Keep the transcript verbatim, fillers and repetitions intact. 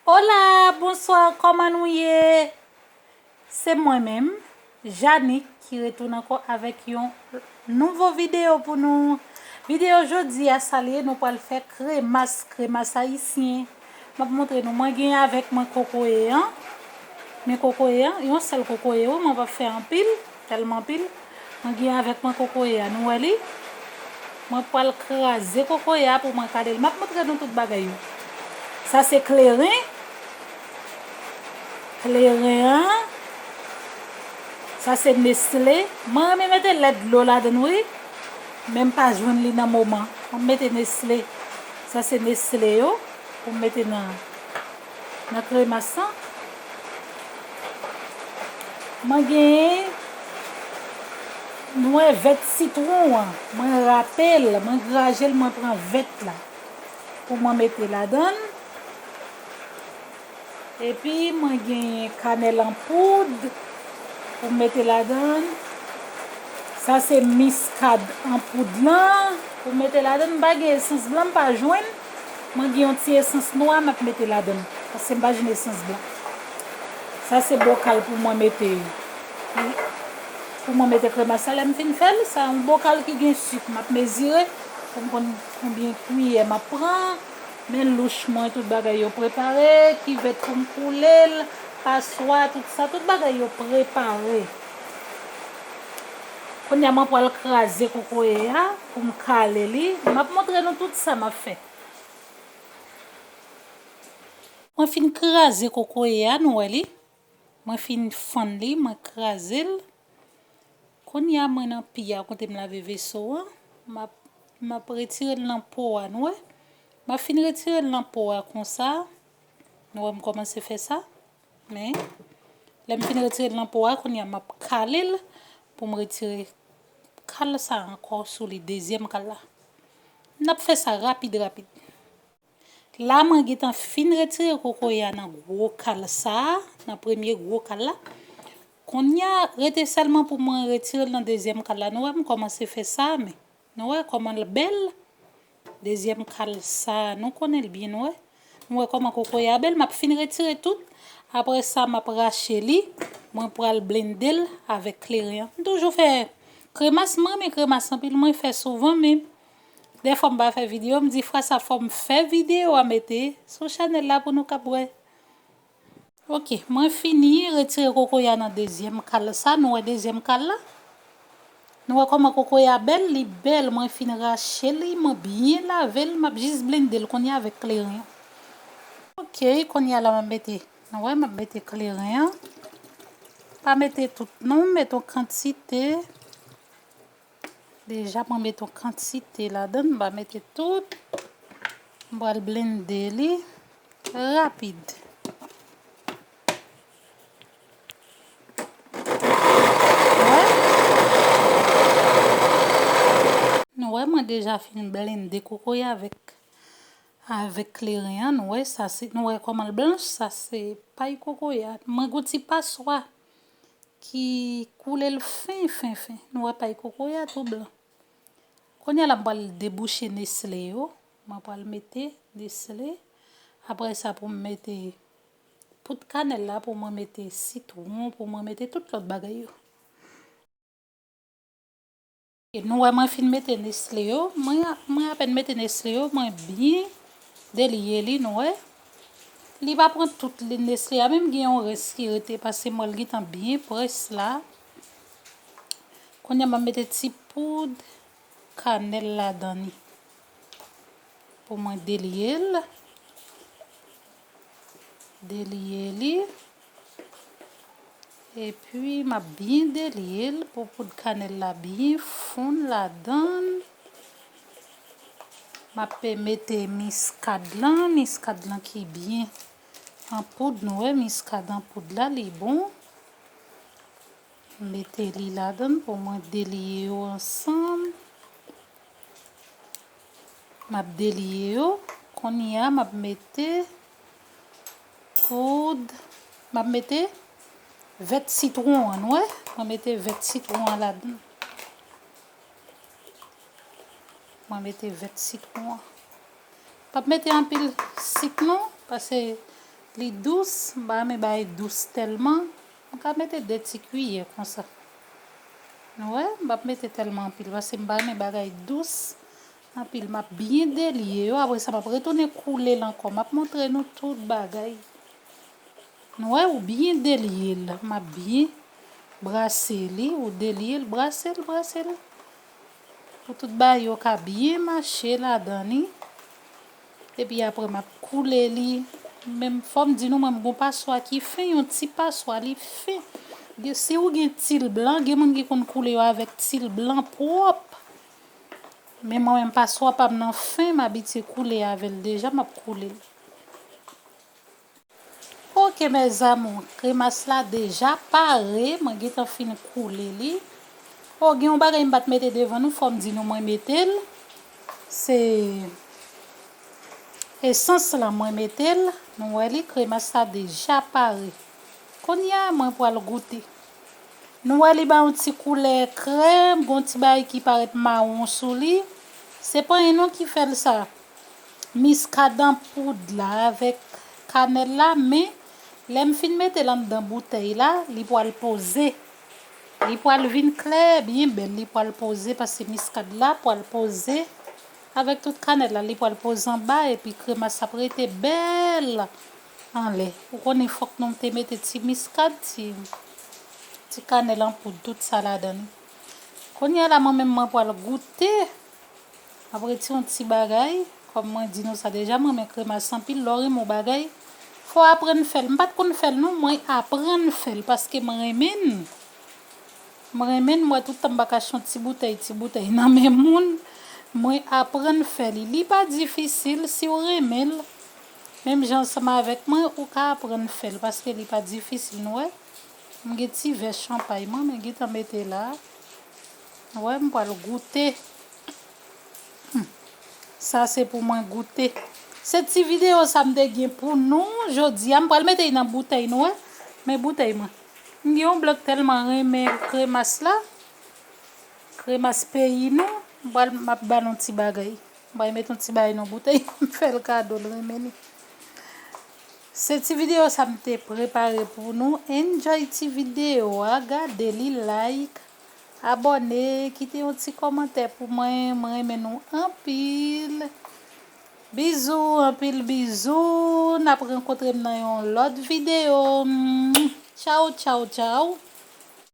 Hola, bonswa, kòman nou ye? Se mwen menm, Janique, ki retounen ankò avèk yon nouvo videyo pou nou. Videyo jodi a, sa l ye, nou pral fè kremas, kremas ayisyen. M ap montre nou, mwen gen avèk mwen kokoye an. Men kokoye an, yon sèl kokoye, wi, mwen p ap fè anpil, tèlman anpil. Mwen gen avèk mwen kokoye a, nou wè li? Mwen pral kraze kokoye a pou mwen kale l. M ap montre nou tout bagay yo. Sa se kleren. Kleren an. Sa se Nestle. Mwen renmen mete lèt dlo ladan l, wi. Men m pa jwenn li nan moman. M ap mete Nestle. Sa se Nestle yo. Pou m mete nan, nan kremas lan. Mwen genyen, nou wè vèt sitwon an. Mwen rape l, mwen graje l, mwen pran vèt la. Pou mwen mete ladan l. Epi mwen genyen kanèl an poud pou m mete ladan l. Sa se miskad an poud lan pou m mete ladan l. M pa gen esans blan, m pa jwenn. Mwen gen yon ti esans nwa m ap mete ladan l. Paske m pa jwenn esans blan. Sa se bokal pou mwen mete, pou mwen mete kremas la lè m fin fè l. Sa yon bokal ki gen sik, m ap mezire pou m konn konbyen kiyè m ap pran. Men louch mwen, tout bagay yo prepare, kivèt pou m koule l, paswa, tout sa, tout bagay yo prepare. Kounye a mwen pral kraze kokoye a pou m kale li. M ap montre nou tout sa m ap fè. Mwen fin kraze kokoye a, nou wè li. Mwen fin fann li, mwen kraze l. Kounye a mwen nan pi a kote m lave veso an, m ap, m ap retire l nan po a, nou wè. M ap fin retire l nan po a konsa. Nou wè m kòmanse fè sa. Men, lè m fin retire l nan po a, kounye a m ap kale l pou m retire kal sa ankò sou li, dezyèm kal la. N ap fè sa rapid, rapid. La, mwen gentan fin retire kokoye a nan gwo kal sa a, nan premye gwo kal la. Kounye a, rete sèlman pou mwen retire l nan dezyèm kal la. Nou wè, m kòmanse fè sa, men nou wè kòman l bèl? Dezyèm kal sa a, nou konnen l byen, nou wè. Nou wè kòman kokoye a bèl? M ap fin retire tout. Apre sa, m ap rache li. Mwen pral blende l avèk kleren an. M toujou fè kremas, mwen renmen kremas anpil, mwen fè souvan, men dèfwa m pa fè videyo, m di fwa sa fò m fè videyo a mete sou chanèl la pou nou kab wè. Ok, mwen fini retire kokoye a nan dezyèm kal sa, nou wè dezyèm kal la? Nou wè kòman kokoye a bèl? Li bèl, mwen fin rache li, mwen byen lave l, m ap jis blende l kounye a avèk kleren. Ok, kounye a la m ap mete, nou wè m ap mete kleren an. Pa mete tout non, mete yon kantite. Deja mwen mete yon kantite ladan, m pa mete tout. M pral blende li rapid. Wè? Nou wè mwen deja fin blende kokoye avèk, avèk kleren an. Nou wè sa se, nou wè kòman l blanch, sa se pay kokoye a. Mwen gon ti paswa ki koule l fen, fen, fen. Nou wè pay kokoye a tou blan. Kounye a la m pral debouche Nestle yo. Mwen pral mete Nestle. Apre sa pou m mete poud kanèl la, pou mwen mete sitwon, pou mwen mete tout lòt bagay yo. E nou wè mwen fin mete Nestle yo. Mwen, mwen apèn mete Nestle yo, mwen byen delye li, nou wè. Li pa pran tout li Nestle a, menm gen yon rès ki rete, paske mwen l gentan byen près la. Kounye a m ap mete ti poud kanèl ladan li. Pou mwen delye l. Delye li. Epi, m ap byen delye l pou poud kanèl la byen fonn ladan l. M ap mete miskad lan, miskad lan ki byen an poud, nou wè, miskad an poud la, li bon. Mete li ladan l pou mwen delye yo ansanm. M ap delye yo. Kounye a, m ap mete poud. M ap mete vèt sitwon an, nou wè. Mwen mete vèt sitwon an ladan l. Mwen mete vèt sitwon an. P ap mete anpil sik non, paske Li dous, m pa renmen bagay dous tèlman. M ka mete de ti kiyè konsa. Nou wè, m p ap mete tèlman anpil, paske m pa renmen bagay dous anpil. M ap byen delye yo, apre sa, m ap retounen koule l ankò. M ap montre nou tout bagay. Nou wè, ou byen delye l. M ap byen brase li, ou delye l, brase l, brase l. Pou tout bagay yo ka byen mache ladan li. Epi apre, m ap koule li. Men fò m di nou, mwen, m gon paswa ki fen, yon ti paswa, li fen. Gen, si ou gen til blan, gen moun ki konn koule yo avèk til blan pwòp. Men mwen menm, paswa pa m nan fen, m abitye koule avè l deja, m ap koule l. Ok, mes amours, kremas la deja pare, mwen gentan fin koule li. O, gen yon bagay m pa t mete devan nou, fò m di nou mwen mete l. Se esans lan mwen mete l. Nou wè li, kremas la deja pare. Kounye a, mwen pral goute. Nou wè li ba yon ti koulè krèm, gon ti bagay ki parèt mawon sou li. Se pa anyen non ki fè l sa. Miskad an poud la avèk kanèl la, men lè m fin mete l anndan boutèy la, li pral poze. Li pral vin klè, byen bèl, li pral poze paske miskad la pral poze. Avèk tout kanèl la, li pral poze anba epi kremas ap rete bèl anlè. Ou konnen fòk nou te mete ti miskad, ti, ti kanèl an poud, tout sa ladan li. Kounye a la, mwen menm mwen pral goute. Apre ti yon ti bagay, kòm mwen di nou sa deja, mwen renmen kremas anpil, lè w renmen yon bagay, fò w aprann fè l. M pa t konn fè l non, mwen aprann fè l paske mwen renmen l. Mwen renmen l, m wè tout tan m pa ka achte yon ti boutèy, ti boutèy nan men moun. Mwen aprann fè li. Li pa difisil si w renmen l. Menm jan ansanm avèk mwen, ou ka aprann fè l paske li pa difisil, nou wè. M gen ti vè chanpay mwen, men gentan mete la. Wè, m pral goute. Hmm. Sa se pou mwen goute. Se ti videyo sa m te gen pou nou jodi a. M pral mete l nan boutèy nou wè. Men boutèy mwen. M gen yon blòk tèlman renmen kremas la. Kremas peyi nou. M pral, m ap ba l yon ti bagay. M pral mete yon ti bagay nan boutèy. M fè l kado l renmen li. Se ti videyo sa m te prepare pou nou. Enjoy ti videyo a, gade li, like, abòne, kite yon ti kòmantè pou mwen. Mwen renmen nou anpil. Bizou, anpil bizou. N ap rankontre m nan yon lòt videyo. Tchaw, tchaw, tchaw.